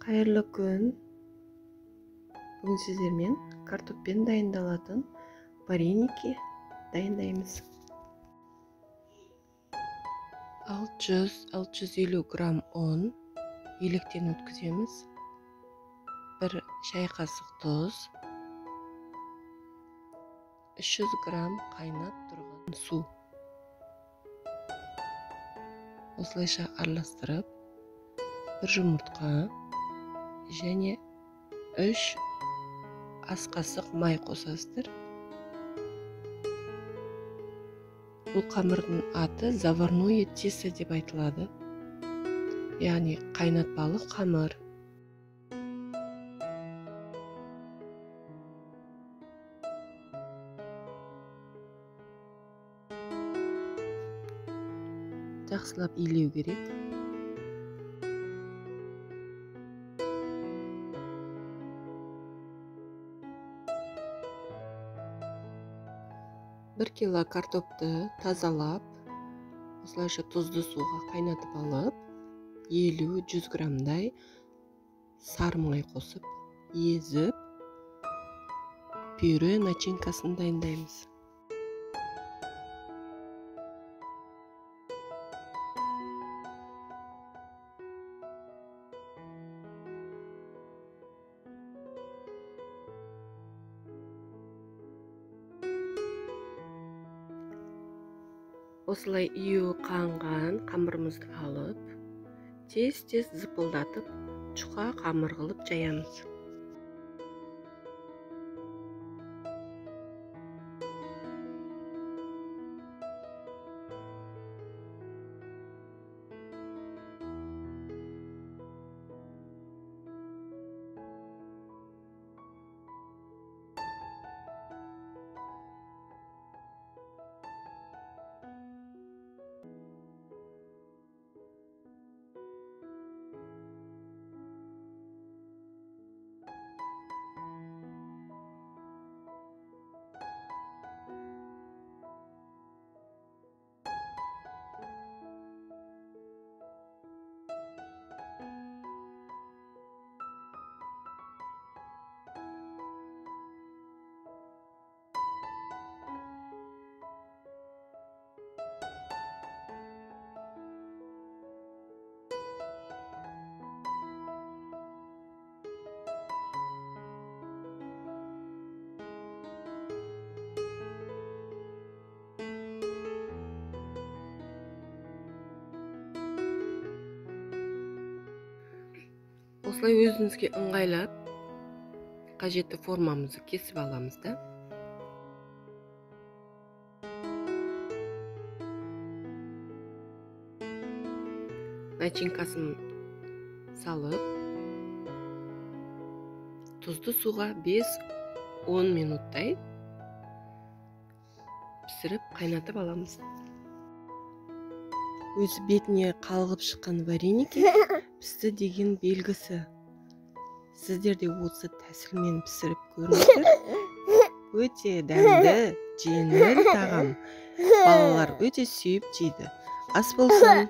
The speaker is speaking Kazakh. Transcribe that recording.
Қайырлы күн. Бүгін сіздермен картоппен дайындалатын вареники дайындаймыз. 600-650 грамм ұн електен өткіземіз. 1 шай қасық тұз, 300 грамм қайнап тұрған су. Осылайша араластырып, 1 жұмыртқа және 3 ас қасық май қосасыздар. Бұл қамырдың аты заварное тесто деп айтылады. Яғни қайнатпалы қамыр. Жақсылап илеу керек. 1 кило картопты тазалап, осылайша тұзды суға қайнатып алып, 50-100 граммдай сары май қосып, езіп, пюре начинкасын дайындаймыз. Осылай июі қанған қамырымызды алып, тез-тез зыпылдатып, жұқа қамыр қылып жаямыз. Осылай өзіңізге ыңғайлап қажетті формамызды кесіп аламыз да. Начинкасын салып, тұзды суға 5-10 минуттай пісіріп қайнатып аламыз. Өзі бетіне қалғып шыққан вареники пісті деген белгісі. Сіздер де осы тәсілмен пісіріп көріңіздер. Өте дәмді, жеңіл тағам. Балалар өте сүйіп жейді. Ас болсын.